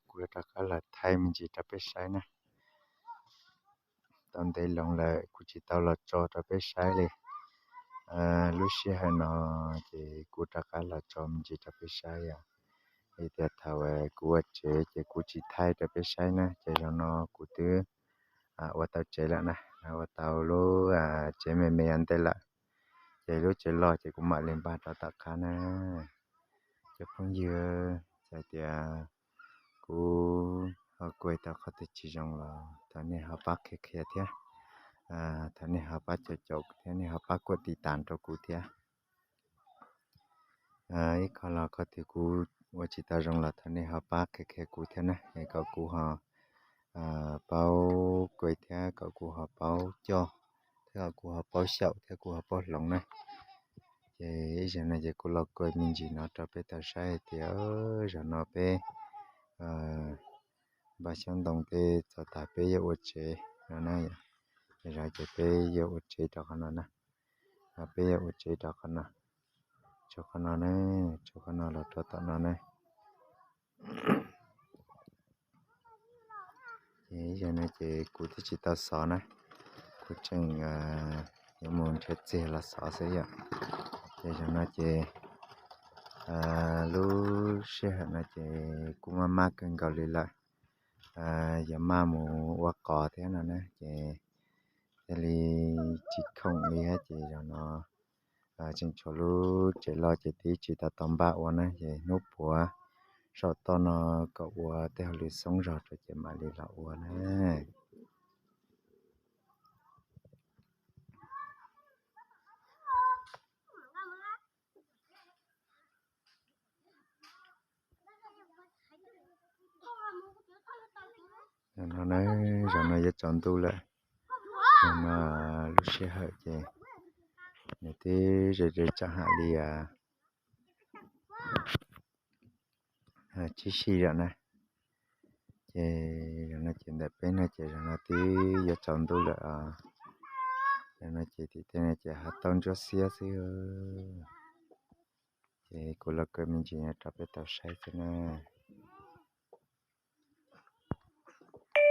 Kuv yuav rov qab los thaij me ntsis rau peb saib na. Tau ntev loo lawm kuv tsis tau los tso rau peb saib li. Lub sij hawm no ces kuv rov qab los tso me ntsis rau peb saib os. Vim tias thaum kuv ua tsev ces kuv tsis thaij rau peb saib na, ces zaum no kuv twb ua tau tsev lawm na, ua tau lub tsev me me ua ntej lawm. Ces lub tsev loj ces kuv mam li npaj rau tom qab na. Cov phooj ywg, txawm tias kuv ho kuaj tau qhov twg tsis zoo los thov nej ho pab qhia qhia thiab, thov nej ho pab caum caum thiab nej ho pab kuaj tiv tas rau kuv thiab. Ib qho los qhov twg kuv ua tsis tau zoo los thov nej ho pab qhia qhia kuv thiab na, es kom kuv ho paub kuaj thiab kom kuv ho paub coj, thiab kom kuv ho paub xyaum thiab kuv ho paub hloov na. Ces ib zaug no ces kuv los kuaj me ntsis no rau peb tau saib hais tias zaum no peb npaj xyoob ntoo tej txog tas peb yuav ua tsev no na. Ces zog ces peb yuav ua tsev rau qhov no na. Peb yuav ua tsev rau qhov no, tso qhov no na, tso qhov no los rau tom no na. Ces ib zaug no ces kuv twb tsis tau xov na, kuv tseem yuav mus nrhiav txiag los xov xwb yom. Ces zaum no ces lub sij hawm no ces kuj maj maj kawg nkaus li lawm, yuav maj mus ua qos thiab no na, ces thiaj li tsis khoom li thiab ces zaum no tseem tshuav lub tsev loj ces twb tsis tau tau npaj ua na, ces hnub puav saum toj no kom ua tej hauj lwm xoob zog rau ces mam li los ua na. Zaum no na, zaum no yuav tsaus ntuj lawm, zaum no lub sij hawm ces nws twb ze ze tsa ham li tsib si lawm na. Ces zaum no ces ntawm peb no ces zaum no twb yuav tsaus ntuj lawm os. Zaum no ces tim tej no ces ho tau ntsuab xiab xwb. Ces kuv los kuaj me ntsis no rau peb tau saib xwb na.